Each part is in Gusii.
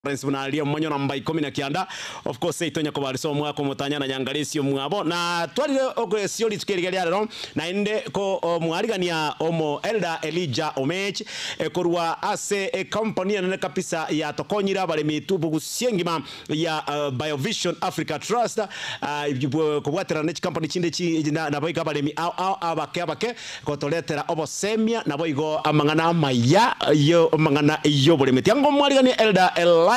Lawrence buna aria omonyo namba ikomi na kianda of course seito onye kobarisa omwaka omotanya na nyangaresi omwabo na twarire ogoesio rituko eriga ria rero naende ko omwarigania omo Elder Elijah Omech korwa ase ecompany enene kabisa yatokonyire abaremi bogusia engima ya Biovision Africa Trust kobwaterana ne chicompany chinde chi naboigo abaremi ao ao abake abake Gotoretera obosemia, naboigo amang'ana amaya y'amang'ana y'oboremi. Tiga ngomwariganie Elder Elijah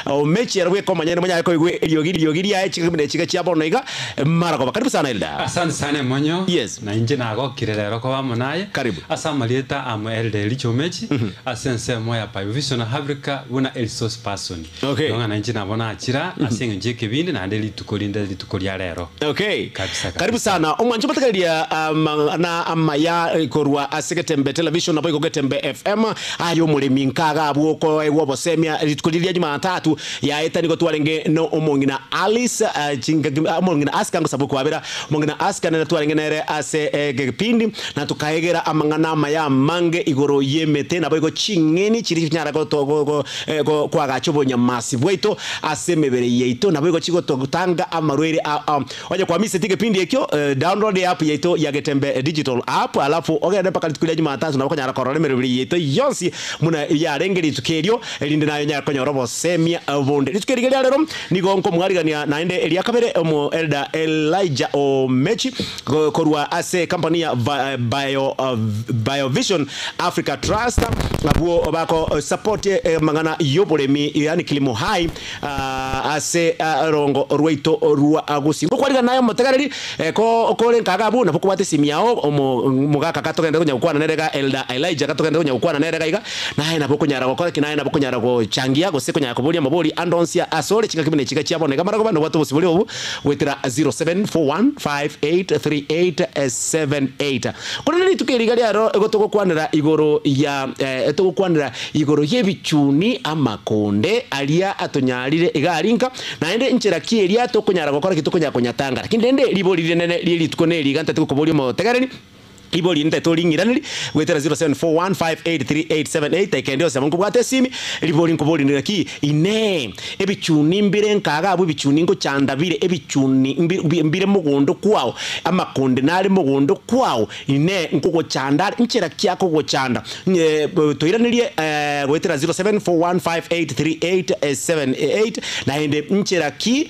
Omechi ere bweka omonyene monyare koigwa eriogi riogi riaye chingaki buna echiga chia bono iga maragoba. Karibu sana Elder. Asante sana Emonyo. Yes. Na inche nagokire rero koba amo naye. Karibu. Ase amarieta amo Elder Elijah Omechi, ase ensemo ya Biovision Africa buna a resource person. Okay. Igo ng'a nainche nabo nachira ase eng'encho y'ekebindi naende rituko rinde rituko ria rero. Okay. Kabisa, Karibu kabisa. sana omwancho motegereria amang'ana amaya korwa ase Getembe Television naboigo Getembe FM aye omoremi nkaga abwo okoegwa obosemia rituko riria Jumatatu yaeta nigo twarenge no omong'ina Alice eh, chingaki ah, omong'ina Aska ngosaba okwabera omong'ina Aska nere twarenge nere ase egepindi na tokaegera amang'ana amaya amange igoro y'emete naboigo ching'eni chiria chinyara goto go go Kwagacha obonyamasi bwaito ase emebere yaito, naboigo chigototanga amarwaire ao ao. Onye kwamiseti egepindi ekio, download eapp yaito ya Getembe Digital App alafu ogende mpaka rituko ria Jumatatu nabo okonyara korora emeroberi yaito yonsi buna yarenge rituko erio, erinde naye onyare konyora obosemia bonde. Rituko eriga ria rero nigo nkomwarigania naende eria kabere omo Elder Elijah Omechi korwa ase ecompany ya Bio Biovision Africa Trust abwo bako support amang'ana y'oboremi yaani Kilimo Hai ase rongo rwaito rwa Gusii. Ngokwarigana naye omotegereri ko kore nkaga abwo nabo kobwate esimi yao omogaka katogende konya gokwana nere iga Elder Elijah katogende konya gokwana nere iga iga naye nabo okonyara gokora ki naye nabo okonyara gochangia gose konyara koboria amabori ande onsi asore chingaki buna echiga chia bono iga maragoba nobwate obosibore obo goetera 0741583878. Korende rituko eri iga riaro igo togokwanera igoro ya togokwanera igoro y'ebichuni amakonde aria atonyarire iga aria nka, naende nchera ki eria tokonyara gokora ki tokonyara konyatanga. Lakini rende ribori rinene rie rituko neri iga ntati gokoboria omotegereri, ribori ntete oring'iraneri goetera 0741583878 dakika ende yonsi nabo nkobwate esimi, ribori nkoborie naki inee Ebichuni mbire nkaga abwo ebichuni ngochanda bire ebichuni mbire mogondo kwao, amakonde nare mogondo kwao, Inee, nkogochanda are? Nchera ki akogochanda? Toiranerie goetera 0741583878 naende nchera ki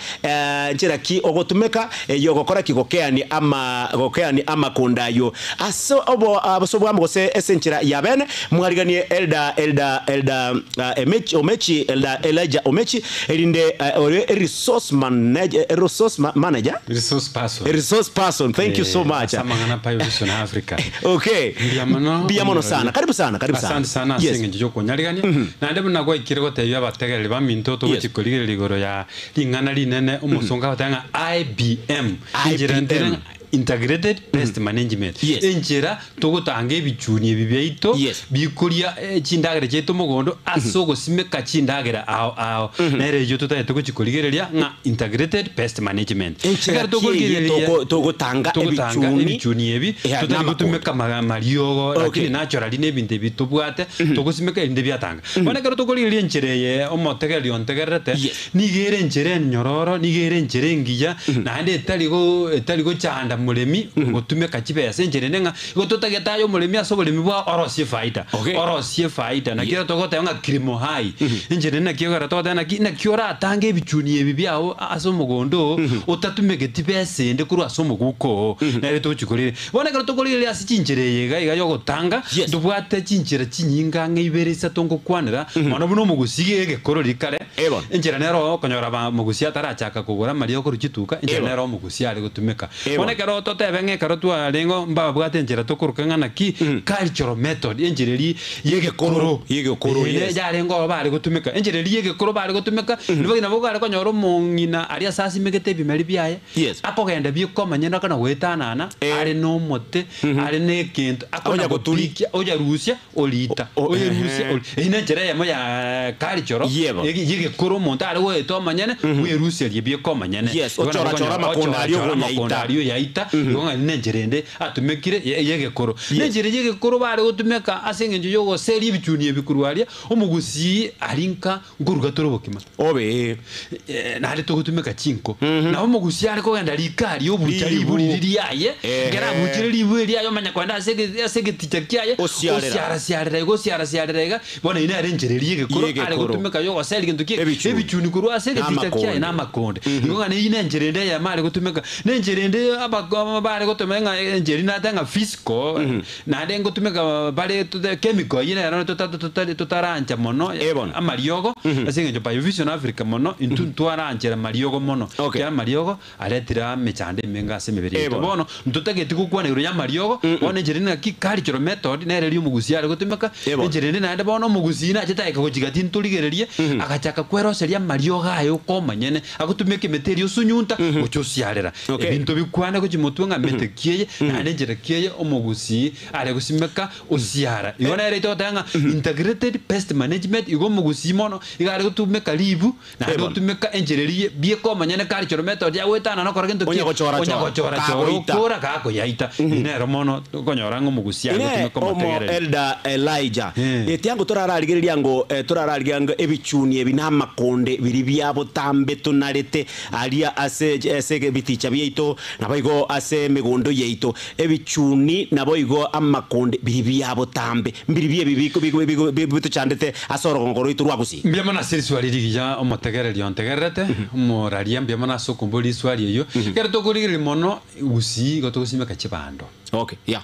nchera ki ogotumeka eyogokora ki gokeania ama gokeania amakonde ayio ase obo ase obwamo gose ase enchera ya bene mwariganie Elder Elder Elder Emechi Omechi Elder Elijah Omechi erinde ore resource manager resource manager Resource person. resource person thank you so Eh, much ase amang'ana Biovision Africa. okay Mbuya mono. mbuya mono sana karibu sana karibu sana Asante sana ase yes eng'encho y'okonyarigania. Naende buna gwaikire gotebia abategereri baminto togochia Yes. korigereria igoro ya ring'ana rinene omosongo agoteba ng'a IBM. Enchera IBM. ntire ng'a Integrated Pest Management. Yes. Enchera togotanga ebichuni ebi biaito Yes. bikoria eh, chindagera chiaito mogondo ase ogosimeka chindagera ao ao. Nere eyio totagete gochi korigereria ng'a Integrated Pest Management. Enchera Ekero ki eye tokorigereria toko- togotanga togotanga ebichuni ebichuni ebi Yeah, totari namakondo. gotumeka ma- mariogo Okay. lakini naturally na ebinto ebi tobwate togosimeka erinde biatanga. Bono ekero tokorigereria enchera eye omotegereri ontegererete Yes. Nigo ere enchera enyororo, nigo ere enchera engiya, naende etari go etari gochanda moremi gotumeka chibesa. Enchera ende ng'a igo totagete aye omoremi ase oboremi bwao orosie efaida, Okay. orosie efaida. Naki ero togoteba ng'a kilimo hai. Enchera ende naki ekero togoteba naki naki oratange ebichuni ebi biao ase omogondo oo otatumegeti besa ende korwa ase omoguko oo. Nere togochi korigereria. Bono ekero tokorigereria ase chinchera eye iga iga yogotanga, Yes. ntobwate chinchera chinyinge ang'e ibere isato ngokwanera, mono buna omogusii egekorori kare, Eh bono. Enchera nero okonyora ba mogusia atarachaka kogora amariogo korwa chituka, enchera Eh bono. nero omogusia are gotumeka. Eh Bono bono. ekero totebe ng'a ekero twarengeo mbabwate enchera tokoroka ng'a naki, cultural method, enchera eria y'egekoro. Y'egekoro, Eh, yes. yarenge oo bare gotumeka. Enchera eria y'egekoro bare gotumeka, nigo nabo kware konyora omong'ina aria ase asimegete ebimeri biaye, Yes. akogenda bikomonyene akona goetanana, Eh. are nomote, are na egento, akona Onya goturi. gopikia, oyarusia, orita, O- o- oyerusia ehe. ori, eyio nenchera eyemo ya cultural, Yebo. egi- yegekoro omonto are goeta omonyene, bweruserie bieka omonyene. Yes, Igo nabo ochora-chora okonyora amakonda aria ochora-chora ogonyaita. amakonda aria oyaita, goita, igo ng'a nenchera ende atumekire ye yegekoro. Nenchera yegekoro bare gotumeka ase eng'encho yogoseria ebichuni ebi korwa aria, omogusii aria nka nkoruga tore obokima. Obe. Naende togotumeka chinko. Nabo omogusii are kogenda riko aria obucha Ribu. ribu riria riaye, Ehe. ekero abuchire ribu erio aye omanya kogenda ase ege ase egeticha kiaye, Osiarera. osiarasiarera iga osiarasiarera iga, bono eyio nere enchera eria y'egekoro are Y'egekoro. gotumeka yogoseria gento ki? Ebichuni. Ebichuni korwa ase egeticha kiaye Namakonde. na amakonde. Igo ng'a neyio nenchera ende eyemo are gotumeka. Nenchera ende abako bare gotumeka ng'a enchera eria nateba ng'a physical, Naende ngotumeka bare chemical eyio nero totarancha mono Eh bono. amariogo ase eng'encho Biovision Africa mono intwe ntwaranchera mariogo mono Okay. ekiagera amariogo aretire emechando emenge ase emebere Eh yaito. bono. Bono ntotageti gokwana igoro ya amariogo bono enchera ende naki cultural method nere eria omogusii are gotumeka Eh bono. enchera ende naende bono omogusii nachete aika gochika tintorigererie agachaka kweroseria amariogo aye okomanyene agotumeka emete eria osunyunta gocha osiarera. Okay. Ebinto bikwane gochia motwe ng'a mete ki eye, naende enchera ki eye omogusii are gosimeka osiara. Igo nere togoteba ng'a integrated pest management igo omogusii mono iga are gotumeka ribu naende Ebono. gotumeka enchera eria bieka omonyene cultural method agoetana nokora gento ki Onya gochora onya chora, gochora chora kagoita. okora gakoyaita. Eyio nero mono okonyora ng'a omogusii are Ine gotumeka omo omotegereri. Elder Elijah, Eh. etiango torararigereria ngo torararigereria ngo ebichuni ebi na amakonde biria bia botambe tonarete Aria ase ase ebiticha biaito, naboigo ase emegondo yaito, ebichuni naboigo amakonde biria bia botambe, mbiribio ebi bitochandete ase orogongo rwaito rwa gusii. Mbuya mono ase riswali rigiya omotegereri ontegererete, omoraria mbuya mono ase okomboria riswali eyio. Ekero tokorigereria mono gusii igo togosimeka chibando. Okay, yeah.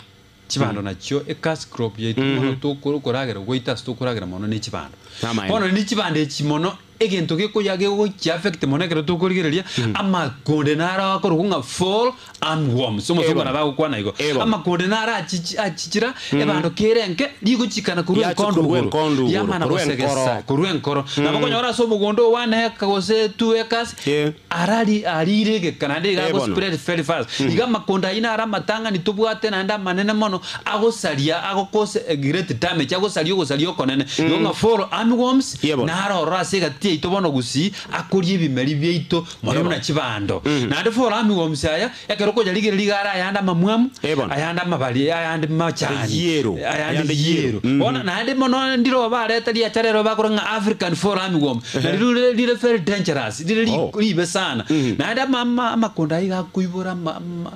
Chibando nachio ecash crop yaito mono tokoragera goita ase tokoragera mono ne chibando. Namaene. Bono ne chibando echi mono egento gekoya gegochi affect mono ekero tokorigereria amakonde naro akorokwa ng'a fall armworms omosongo Ebo. nabo agokwana igo. Ebo. Amakonde naro achichi achichira ebando kere enke rigochikana korwa Yacha enkondo korwa igoro enkondo igoro, yamana korwa gosegesa enkoro. korwa enkoro. Nabo okonyora ase omogondo oo one acre gose two acres Yeah. Arari ariire egeka naende iga Eh, bono. agospread very fast. Iga amakonda ayio naro amatang'ani tobwate naende amanene mono agosaria agocause a great damage agosaria ogosaria okonene. Igo ng'a fall armyworms Yeah, bono. naro ororo ase egati yaito bono gusii akoria ebimeri biaito mono Eh, buna bono. chibando. Naende fall armyworms aya ekero okoyarigereria iga are ayande amamwamu, Eh, bono. ayande amabari ayande machani, Yellow. ayande Ayande yellow. yellow. Bono naende mono ndiro bareta riacha rero bakora ng'a African fall armyworm Nario rire rire very dangerous, rire ri Oh. ribe sana. Naende ama ama amakonda aya iga akoibora ama ama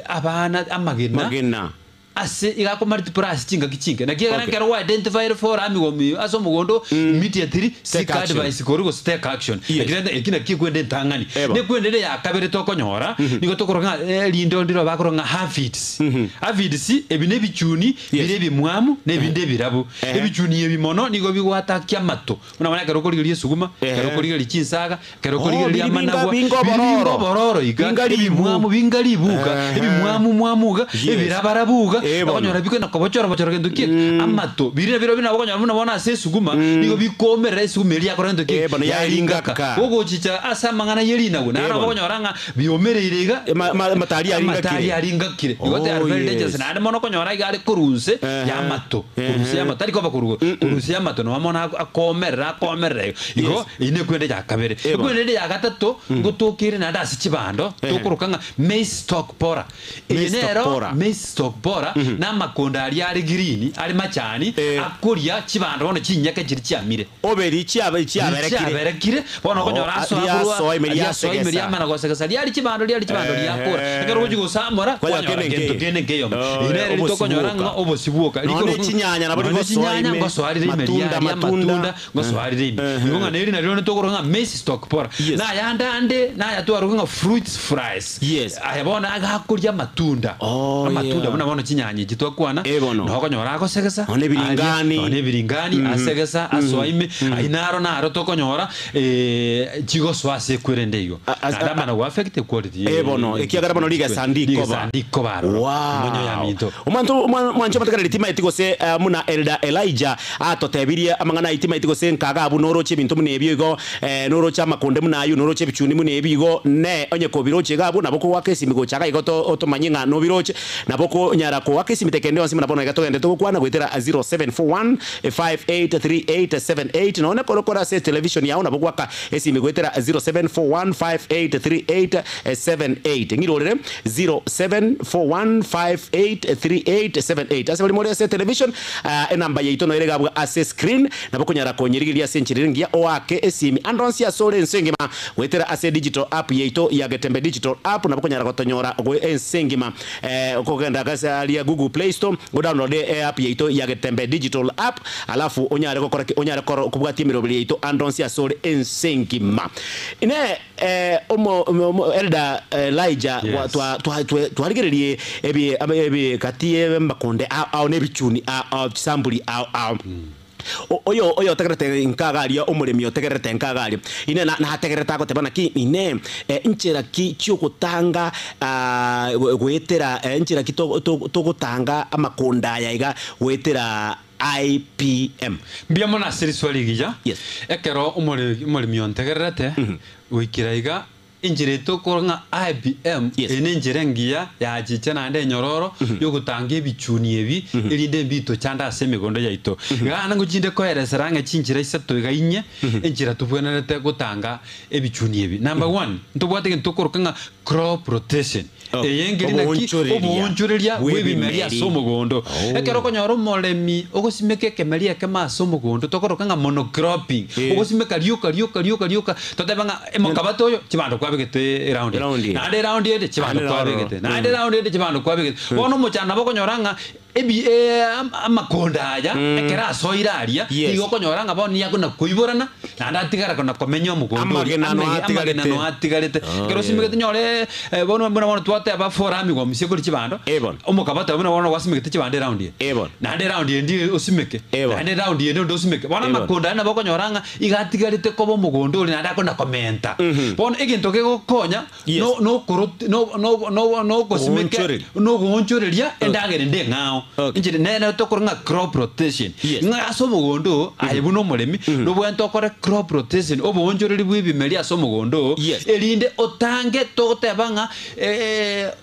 abana amagena, Magena. ase iga akomultiply ase chingaki chinke. Naki ekero Okay. ekero gwa identified fall armyworm eywo ase omogondo, immediately seek Take action. advice korwa gose take action. Yes. Naki rende eki nakio ekwende entang'ani. Ebo. Nekwende ere ya kabere tokonyora, nigo tokorora ng'a erinde ndiro bakorora ng'a aphids. Aphids, ebi na ebichuni, bire ebimwamu, na ebinde ebirabu. Ehe. Ebichuni ebi mono nigo bigoatakia amato. Buna bono ekero okorigereria esuguma, ekero Ehe. okorigereria chinsaga, ekero Oh, okorigereria biri binga- amanagwa, binga biri binga obororo. obororo iga, Binga ribu. ebimwamu binga ribuga, Ehe. ebimwamu mwamu iga, Yes. ebirabarabu iga, Eh, bono. okonyora bikona kobochora bochora gento ki, amato, biri nabirobio nabo okonyora buna bono ase esuguma, nigo bikomerera esuguma eria yakora gento ki, Eh, bono yaringaka. yaringaka. Ogochicha ase amang'ana ye rinagu, Eh, naende nabo bono. okonyora ng'a biomereire iga, Eh, ma- ma- amatari aringakire. amatari aringakire. Igo they are Oh, very yes. dangerous. Naende mono okonyora iga are korwa inse Ehe. ya amato, Ehe. korwa inse ya amato, tari koba korwa igoro, korwa inse ya amato nabo mono akomerera akomerera igo. Igo eyio nekwende ya kabere. Eh, bono. Ekwende ende ya gatato, ngotokere naende ase chibando, Ehe. tokoroka ng'a maize stalk borer. Eye Maize stalk nero borer. maize stalk borer, na amakonda aria are green, are machani, Eh. akoria chibando bono chinyeke chiria chiamire. Oberi chiabe chiaberekire. Chiaberekire, bono Oh, okonyora asoa riasoa korwa ime riasoa ime riasegesa. riamana gosegesa riari chibando riari chibando Ehe. riakora. Ekero ogochi gosamora Kwanyora kwanyora kende gento nkeiyo. kende nkeiyo. Oh, Eri nere obosibwoka. tokonyora ng'a obosibwoka. Nonya Rikorokwa chinyanya nabo nonya rigosoa chinyanya ime, ngosoa rire ime matunda, riaria matunda. amatunda ngosoa rire ime. Ehe. Igo ng'a neri nario tokoroka ng'a maize stalk borer. Yes. Na ayande ande nayatwarokwa ng'a fruits flies. Yes. Aya bono agakoria amatunda. Oh, Amatunda yeah. buna bono chinyanya echi twakwana, Eh, bono. noo okonyora agosegesa, Nonya ebiringani. aria, nonya ebiringani, asegesa, asoa ime, ayio naro naro tokonyora chigosoa ase ekwerende igo. A- as- Naende amana go affect equality Eh, bono, ekiagera bono rigesa ndikoba. Rigesa ndikoba aroro. Emonyo ya Wow. minto. Omonto mwanche omotegereri timaeti gose muna Elder Elijah atotebirie amang'ana ayio timaeti gose nkaga abwo noroche ebinto buna ebio igo noroche amakonde buna ayio noroche ebichuni buna ebi igo ne onye kobiroche iga abwo nabo kogoaka esimi gocha iga igo otomanye ng'a nobiroche nabo okonyara ko. Goaka esimete kende yonsi buna bono iga togenderete gokwana goetera 0741 583878 nonye kore kore ase etelevision yao nabo goaka esimi goetera 0741 583878 ng'irorere 0741 583878 ase baria more ase etelevision enamba yaito noyo ere igabwa ase screen nabo konyara konyerigereria ase enchera ere engiya oake esimi ande onsi ase ore ense engima goetera ase digital app yaito ya Getembe Digital App nabo konyara gotonyora ense engima. Okogenda ase aria Google Play Store, odownloade eapp yaito ya Getembe Digital App, alafu onyare gokora ki? Onyare kobwatia emeroberi yaito ande onsi ase ore ense engima. Inee omo omo Elder Elijah Yes. twa twa twarigererie ebi ebi gati y'amakonde ao ao na ebichuni ao ao chisamburi ao ao. Oyo oyotegerete nkaga aria, omoremi otegererete nkaga aria, inee, nategererete agoteba naki, Inee, nchera ki chi'ogotanga goetera, nchera ki togotanga amakonda aya iga goetera IPM? Mbuya mono ase riswali rigiya. Yes. Ekero omoremi ontegererete goikera iga, Enchera etokora ng'a IBM Yes. eye nenchera engiya yachicha naende enyororo yogotanga ebichuni ebi erinde mbitochande ase emegondo yaito. Iga naende ngochinde koeresera ng'a chinchera isato iga inye enchera tobwenerete gotanga ebichuni ebi. Number one, ntobwate egento tokoroka ng'a crop rotation. Oh, Eye ngeri naki oboonchoreria oboonchoreria bw'ebimeri ase bw'ebimeri. omogondo. Oh. Ekero okonyora omoremi ogosimeka ekemeri ekemo ase omogondo tokoroka ng'a monocropping, Eh. ogosimeka rioka rioka rioka rioka totebe ng'a emokabati oyo chibando kwabegete eround eye, Eround eye. naende eround ende chibando Naende ororo. kwabegete, naende eround ende chibando kwabegete. Bono omochando nabo okonyora ng'a ebi amakonda aya ekero asoire aria, Yes. nigo okonyora ng'a bono nigo akona koiborana, naende atigara kona komenya omogondo oria, Amagena amage- noatigarete. amagena noatigarete. Oh, Ekero yeah. osimegete nyore bono buna bono twateba forami gomusia kori chibando, Eh, bono. omokabati buna bono gwasimegete chibando eround eye, Eh, bono. naende eround ende osimeke, Eh, bono. naende eround ende onde osimeke. Bono Eh, bono. amakonda aya nabo okonyora ng'a iga atigarete koba omogondo oria naende akona komenta. Bono egento kegokonya, Yes. no- nokorot- no- no- no- nogosimeka Ogoonchoreria. nogoonchoreria endagera ende eng'ao. Okay. Inche nere tokora ng'a crop rotation. Yes. Ng'a ase omogondo oo, aye buna omoremi, nobwenerete okore crop rotation, oboonchoreri bwa ebimeri ase omogondo oo, Yes. erinde otange togoteba ng'a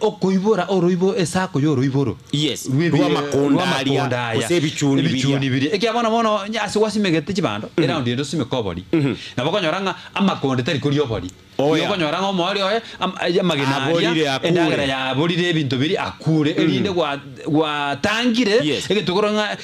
okoibora oroibo esako ya oroiboro. Yes. Rw'ebi- Rw'amakonda aria, rw'amakonda aya. gose ebichuni biria. Ebichuni biria. Ekiagera bono bono onye ase gwasimegete chibando, eround ende osimeke obori. Nabo okonyora ng'a amakonde tari koria obori. Oya. Nigo okonyora ng'a omoerio oye amagena Aborire aria, akure. endagera yaborire ebinto biria akure, erinde gwatangire Yes. egento korwa ng'a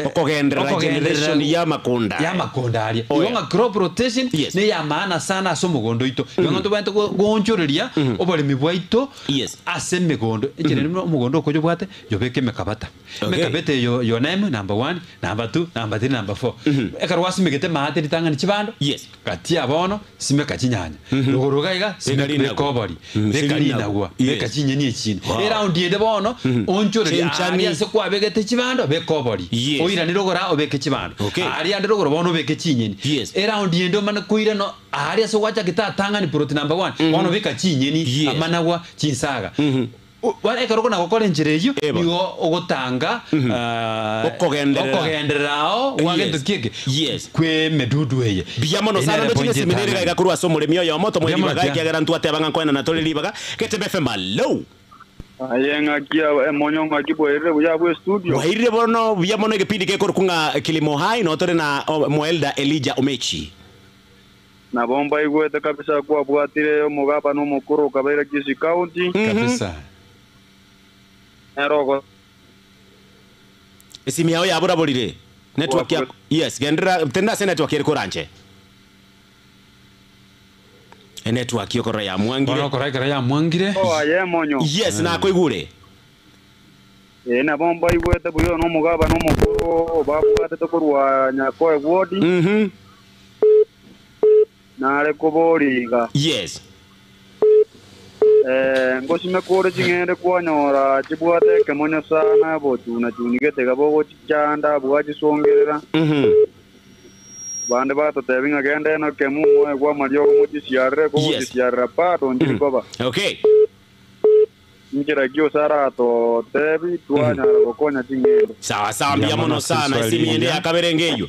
Okogenderera okogenderera generation y'amakonda aya. y'amakonda aria. Oya. Igo ng'a crop rotation Yes. ne ya maana sana ase omogondo oito. Igo ng'a tobwenerete goonchoreria oboremi bwaito Yes. ase emegondo. Enchera ere buna omogondo oko oyobwate, yobeke emekabata. Okay. Emekabata eyo yoneme number one, number two, number three, number four. Ekero gwasimegete maate ritang'ani chibando, Yes. Gatia bono, simeka chinyanya, rogoro iga iga, simeka Beka rinagwa. beka obori, Mm, beka rinagwa. rinagwa, beka Yes. chinyeni echinde. Wow. Eraundi ende bono, onchoreria Chenchani. aaria ase kwabegete chibando, beka obori. Yes. Oirane rogoro aa obeke chibando. Okay. Aaria ande rogoro bono obeke chinyeni. Yes. Eraundi ende omane koirana aaria ase gwachagete atang'ani plot number one, bono beka chinyeni, Yes. amanagwa, chinsaga. Bono ekero okona gokora enchera eyio, Eh, bono. nigo ogotanga Okogenderera. okogenderera ao gwa Yes. gento kieke Yes. kw'emedudu eye. Mbuya mono Eye sana nere ndoche point ngesimire etang'ani. iga iga korwa ase omoremi oyomo tomoe Mbuya mono ribaga tia. ekiagera ntwateba ng'a nkoenana tore ribaga Getembe FM hallo. Aye ng'aki emonyo ng'aki bwairire buya abwo estudio. Bwairire bono buya mono egepindi gekorokwa ng'a Kilimo Hai no tore na Moelder Elijah Omechi. Nabo mbaigwete kabisa kwabwatire omogabana omokoro okabaira Kisii County. Kabisa. Nere ogo. Esimi yao yaburaburire network ya yes genderera tenda ase network ere koranche enetwork yokorora yamwangire. Bono okora ekero yamwangire. Oh aye emonyo. Yes nakoigure. Ee nabo mbaigwete buya oyo nomogabana omokoro babwatete korwa Nyakoe ward. Nare koboria iga. Yes. Ee, ngosimeka ore ching'ende kwanyora chibwate ekemonyo sana, bochuna-chuni gete iga bogochichanda, bwachisongerera. Bande batotebia ng'a genda eno kemu moegwe amariogo mochisiarere, kogochisiarera bado nchiri koba. Okay. Inchera ki ose aratotebi twanyara gokonya ching'endo? Sawa sawa mbuya Mbuya mono mono sana Siswali esimi ende India. ya kabere ngeyio.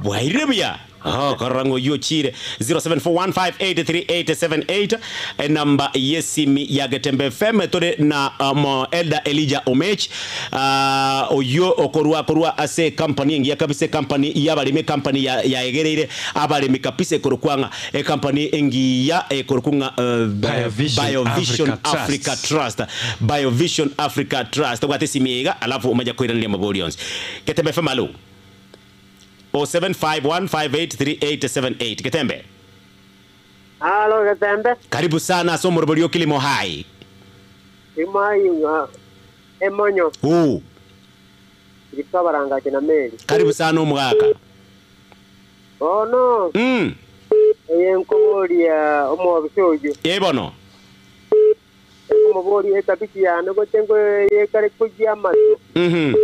Bwairire buya. Oh, korora ng'a oyio ochire 0741583878 enamba yesimi ya Getembe FM tore na um, Elder Elijah Omech uh, oyio okorwa korwa ase company engiya kabisa company y'abaremi company ya yaegereire abaremi kabisa ekorokwa ng'a ecompany engiya ekorokwa ng'a uh, Biovision Biovision Africa Africa Trust. Trust Biovision Africa Trust obwate esimi iga alafu omanye koiraneria amabori onsi Getembe FM alo 0751583878 Getembe Halo Getembe, karibu sana ase omorobori o Kilimo Hai imai emonyo uu irikabarangake na meri. karibu sana omogaka Bono mm. eye nkoboria omwobisi oyo ebono nkomoboria etabiki yane gote ngo yekare kujia amato mm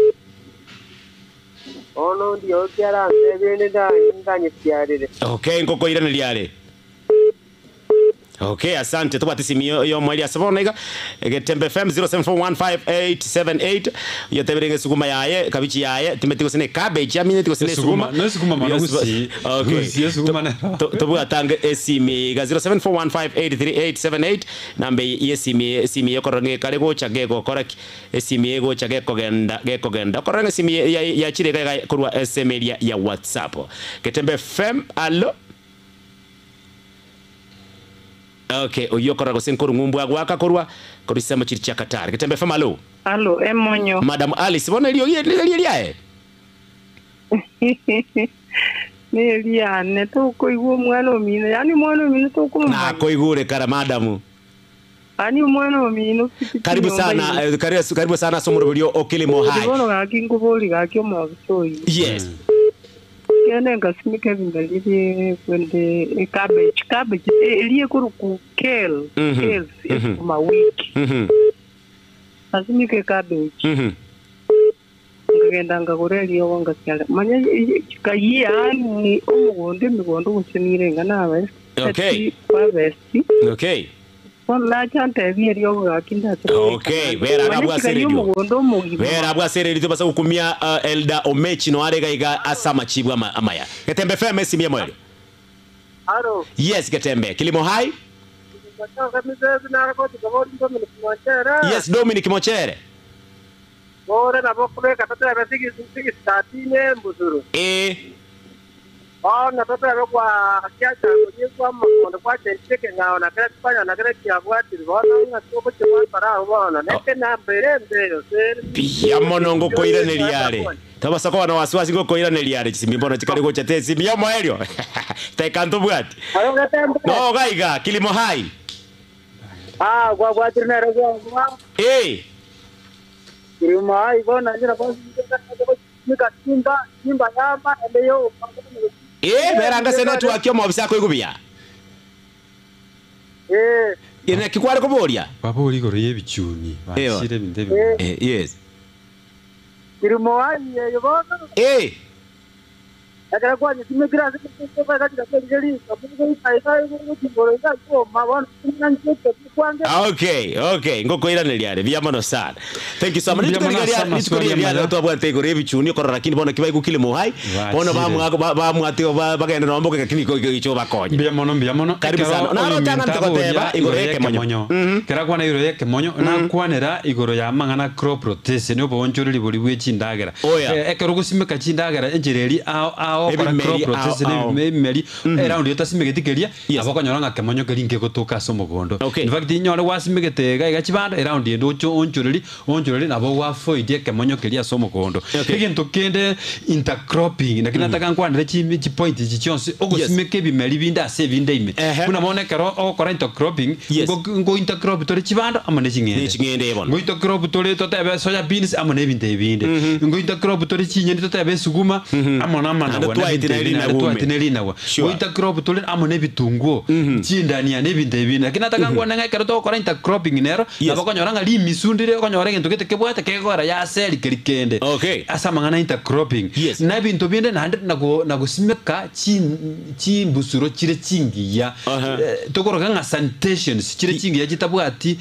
bono ndio kiarantebire ndanyesiarire okay nkokoiraneria are okay asante tobwate esimi yo mweri ase bono iga Getembe FM 07415878 yotebere esuguma yaye kabichi yaye timeti gose ne cabbage amineti gose ne Esuguma, esuguma no esuguma mano Yes, gusii. okay Gusii esuguma nero. tobwatange esimi iga 0741583878 namba yesimi esimi yokorora ng'ekare gocha gegokora ki esimi egocha gekogenda gekogenda okorora ng'a esimi yachire iga iga korwa sm eria ya whatsapp Getembe FM alo okay oyo okorora gose nkorung'umbu agwaka korwa korwa isemo chiri chia Qatar Getembe FM alo Alo, emonyo. madam Alice bono erio erio riaye Neliane tokoigwa omwana omino yaani omwana omino tokomomanya nakoigure kara madamu yaani omwana omino karibu sana eh, karibu, karibu sana ase omorobori o Kilimo Hai bono gaki nkobori gaki omobisa oyo yes kende ngasimika ebimeri bie kwende ecabbage cabbage erie koruku kale kales esukuma wiki nasimika ecabbage nkagenda nkagura eriogo ngasiara manya chikayia yaani omogondo emigondo gosenire ng'a nabe Okay. kwabesti okay bono nachantebia eriogo gaki ndase Okay, bera agabwa ase radio. omogondo omogima bera abwa ase radio tobasa gokumia uh, Elder Omechi no are gaiga ase amachibwa ama- amaya Getembe FM esimia mweri Halo yes Getembe Kilimo Hai yes Dominic Mochere bore nabo kubeka totebe sigistatine mbusuru eh bono totebe kwa kiachangorie kwa makondo kwa chencheke ng'ao na kere kipanya na kere kiabwatiri bono ng'a tugochibwatara bono neke nambere mbere seri bia mono ngokoiraneria are tobasa koba na wasiwasi ngokoiraneria are chisimi mbono chikari gocha te esimia moerio taikantobwati Halo Getembe no gaiga Kilimo Hai ah gwabwatiri nero gwa eh kirima ai bona njira kwa mika simba simba yama ende yo eh bera ngase network yo mobisa koigubia eh ine kikware koboria Babori igoro y'ebichuni Ewa. bashire ebinto ebi eh yes kirimo ai yo bona eh akara kwa simikira simikira katika keli kabugo kai kai kumboro ka ko mabona nanche kwange Okay, okay. Ngokoiraneria are bia mono sana. Thank you so much. Bia mono sana, Nituko swali ria amaya. twabwate igoro ebichuni okorora lakini bono kibaigu Kilimo Hai. Bono Bachire. bamwa bamwate bagenda nomboke lakini ko icho bakonya. mbuya mono mbuya mono Karibu Ekero sana. Naro oyominto tang'ana togoteba aboria igoro y'ekemonyo. y'ekemonyo. Kero akwana igoro y'ekemonyo nakwanera igoro ya mang'ana crop rotation oboonchoreri bori bwe chindagera Oya. Ekero ogosimeka chindagera enchera eri ao ao okora Ebimeri, crop rotation ao, ao. ebimeri eround otasimegeti keria Yes. nabo okonyora ng'a kemonyo keri nkegotoka ase omogondo Okay. in fact inyore gwasimegete iga iga chibando eround ende ocho onchoreri onchoreri nabo gwafoidia ekemonyo keria ase omogondo Okay. egento kende intercropping lakini nataka nkwanere chi chipoint echi chionsi ogosimeka ebimeri binde ase ebinde ime Ehe. buna bono ekero ogokora intercropping Yes. ngo intercrop tore chibando amo ne ching'ende Ne ching'ende bono. ngo intercrop tore totebe soya beans amo ne ebinto ebinde ngo intercrop tore chinyeni totebe esuguma amo na Naende amanagwa twaete na rinagwa ume. twate ne rinagwa Sure. ngo intercrop tore amo ne ebitunguo chindania ne ebinto ebinde lakini nataka nkwane ng'a ekero togokora intercropping nero Yes. nabo okonyora ng'a rimisundire okonyora egento gete kebwate kegokora yaseri keri kende Okay. ase amang'ana intercropping Yes. na ebinto binde naende nagosimeka chimbusuro chire chingiya Aha. tokoroka ng'a sanitations chire chingiya chitabwati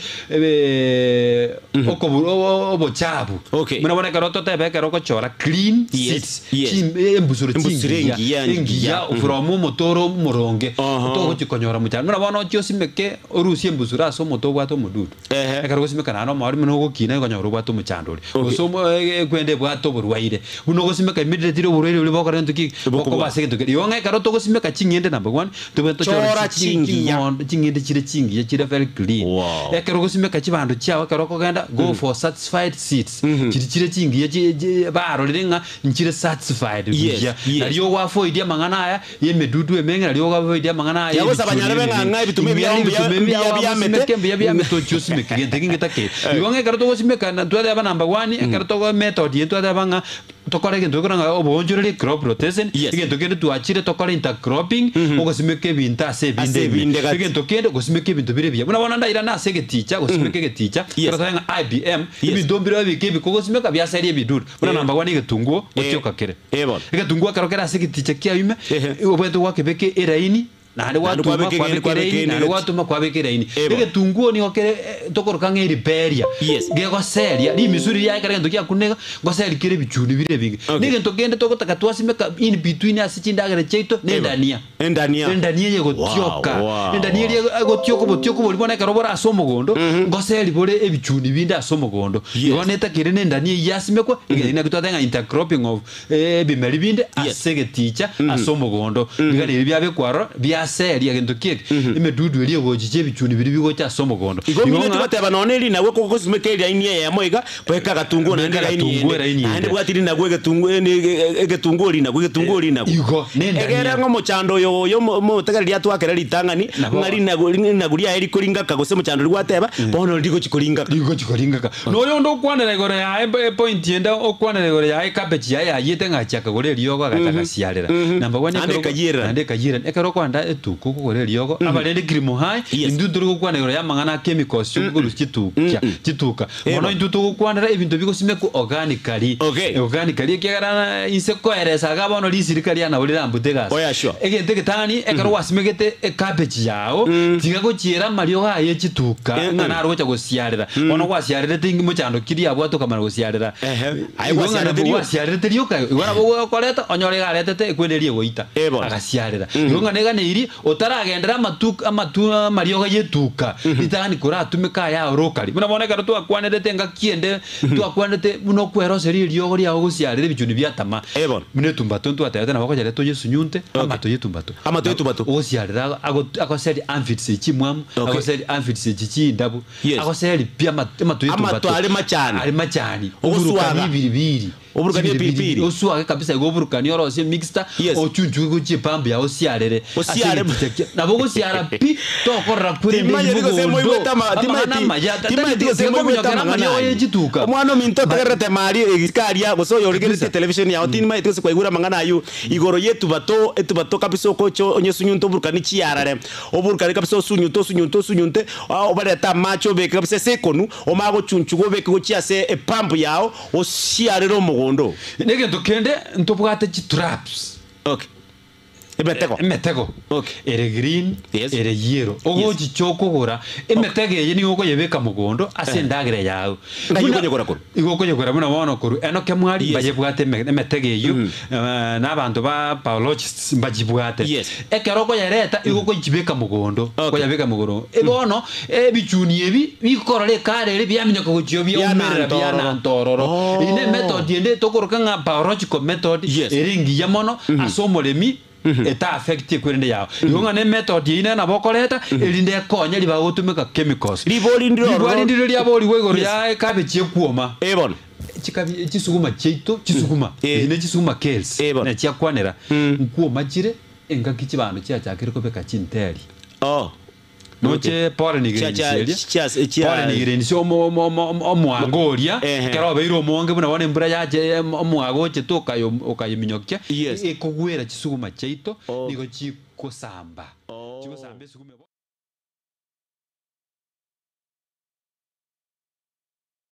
Okobu- o- o- obochabu Okay. buna bono ekero totebe ekero ogochora clean Yes, seeds yes. embusuro Embusuro chingiya engiya, engiya engiya. from omotoro omoronge Aha. togochi konyora mochando buna bono ochie osimeke orusie embusuro ase omote obwate omodudu Ehe. ekero ogosimeka naende omori buna ogokina okonyora obwate omochando oria Okay. gose omo ekwende ebwate oborwaire buna ogosimeka immediately oborwaire boria bokora gento ki Bokoba. bokoba ase egento keria igo ng'a ekero togosimeka ching'ende number one tobwenerete tochore Chora chingiya. ching'ondo ching'ende chire chingiya chire very clean Wow. ekero ogosimeka chibando chiao ekero okogenda go for certified seeds chiri chire chingiya chi- chi- barorire ng'a nchire certified Yes, buya yes. nario ogoavoid amang'ana aya ya emedudu emenge nario ogoavoid amang'ana aya Yagosa ebichuri banyarebe ng'a ebibe. ng'a ebitume Ng'a biao mbuya- ebitume mbuya biao biamete. abasimeke, mbuya biamete ochie osimeke gento kenge take igo ng'a ekero togosimeka na twateba number one ekero togo method eye twateba ng'a tokore egento gekora ng'a oboonchoreria crop rotation Yes. egento kende twachire tokore intercropping ogosimeka ebinto ase ebinde Ase ime. ebinde gati. Egento kende gosimeka ebinto bire ebiya buna bono ndairane ase egeticha gosimeka egeticha Yes. ekero tore ng'a IBM Yes. ebinto mbire ebike ebi kogosimeka biaseria ebidudu buna Eh. number one egetunguo Eh. gotioka kere Eh, bono. egetunguo ekero kere ase egeticha kiaye ime Ehe. obwenerete gwakebeka eraini naende Naende gwatuma kwabeka egende, kwabeka kwabeka eraini ende naende gati. gwatuma kwabeka eraini Eh, bono. egetunguo nigo kere eh, tokoroka ng'a eriberia Yes. gegoseria rimisuri riaye ekero egento giakunega ngoseria kere ebichuni bire ebinge Okay. na egento kende togotaka twasimeka in between ase chindagera chiaito na Eh, bono. endania Endania. endania eye egotioka Wow, wow, endania wow. eria egotioka obotioka boria bono ekero bore ase omogondo ngoseri bore ebichuni binde ase omogondo Yes. igo netakire na endania eyio yasimekwa mm naki twateba ng'a intercropping of ebimeri binde Yes. ase egeticha ase omogondo iga neri biabekwa aroro biaseria gento ki eke emedudu eria egochicha ebichuni biria bigocha ase omogondo Igo Igo mineti ng'a goteba nonye rinagwe kogosimeka eraini eyemo iga beka agatunguo naende Beka eraini agatunguo ende eraini naende ende. bwati rinagwe egetunguo egetunguo rinagwe egetunguo rinagwe Igo, nendania. egere ng'a omochando oyo oyo omotegereri atwakere ritang'ani Nabo. ng'a rinagwe rinagwe riaye rikoringaka gose omochando oria gwateba bono rigochi koringaka. Rigochi koringaka. Na oyonde okwanera igoro yaye epoint ende okwanera igoro yaye cabbage yaye yayiete ng'a achia akagora eriogo agacha agasiarera. Number one Naende ekero ekayiererana. naende ekayiererana. Ekero okoenda etuka okogora eriogo abarende kilimo high Yes. intwe ntori gokwana igoro ya amang'ana a chemicals chiokorusia chitukia chituka. Bono intwe togokwanera ebinto bigosimekwa organically. Okay. Organically ekiagera inse koeresa iga bono risirika riane nabo rirambute egasi. Oh yeah, sure. Egento egetang'ani ekero gwasimegete ecabbage yao tiga gochiera amariogo aye chituka ng'a naro gocha gosiarera. Bono gwasiarerete inki mochando ki riabwate okamanya gosiarera. Ehe. Aye Igo ng'a gwasiarete nabo rioka. gwasiarerete rioka igo nabo okoreta onyore iga aretete ekwende eria egoita Eh, bono. agasiarera. Igo ng'a neganeiri otaragendera amatu amatu amariogo ya etuka ritang'ani koratumeka aya orokari. Buna bono ekero twakwanerete engaki ende twakwanerete buna okweroseria eriogo riao gosiarera ebichuni biatama. Eh, bono. Buna etumbato ntwatebete nabo okochera toyesunyunte Okay. amato ya etumbato. Amato ya etumbato. Ogosiarera agoseria aphids echi chimwamu, Okay. agoseria aphids echi chindabu, Yes. agoseria pi amato ya Amato etumbato. are machani. Are machani. Ogoswaga. Oburukani ebiribiri. Oburukani Chibiribiri. epiripiri. Oswage kabisa igo oburukani orosie mixture, Yes. ochunchuge gochia epamp yao osiarere. Ase Osiare. egeticha kia- Nabo ogosiara pi, tokorora kwerende Timanyeti gose mogondo. moigwete ama- Amang'ana timanyeti- amaya, timanyeti gose tiga moigwete kominyokera amang'ana amariogo ayio. ye chituka. Omwana ominto otegererete maria egisika aria gose oyo origeretie Kabisa. television yao timanyeti gose kwaigure amang'ana ayio igoro ya etubato etubato kabisa okocha onyesunyunte oburukani chiarare oburukani kabisa osunyunte osunyunte osunyunte obarete amache obeke kabisa ase ekonu omanye gochunchuga obeke gochia ase epump yao osiarere omogondo. Negento kende ntobwate chitraps. Okay. Emetego. Emetego. Okay. Ere green, Yes. ere yellow. Ogochicha okogora emetego eye nigo okoyebeka mogondo ase endagera yao. Ng'ai Buna- okonyegora korwa? Igo okonyegora buna bono korwa Enock Mwari Yes. mbayebwate emetego eyio na abanto ba biologists mbachibwate. Yes. Ekero okoyereta igo okochibeka mogondo, Okay. okoyabeka mogondo. Bono ebichuni ebi bikorora ekara ere biaminyoka gochia biaumerera Bianantororo. bianantororo. Oh. Eye ne emethod ende tokoroka ng'a biological method Yes. ere engiya mono ase omoremi eta affect ekwerende yao. Igo ng'a ne emethod eyio nere nabo okoreta erinde ekonye ribaga gotumeka chemicals. Ribori ndire ororo. Ribori ndire riaborigwe igoro Yes. ya ecabbage ekwoma. Eh bono. Chikabi chisuguma chiaito chisuguma Eh. echi ne chisuguma kales Eh bono. na chiakwanera nkwoma chire engaki chibando chiachakire kobeka chinteri. Oh. Noche pollen Chia- grains chia- eria. chia- chia- Pollen grains omo omo omo omwango oria Ehe. ekero obeire omonge buna bono embura yacha omwaga ochete okayo okayeminyokia Yes. ekogwera chisuguma chiaito Oh. nigo chikosamba Oh. chigosamba esuguma.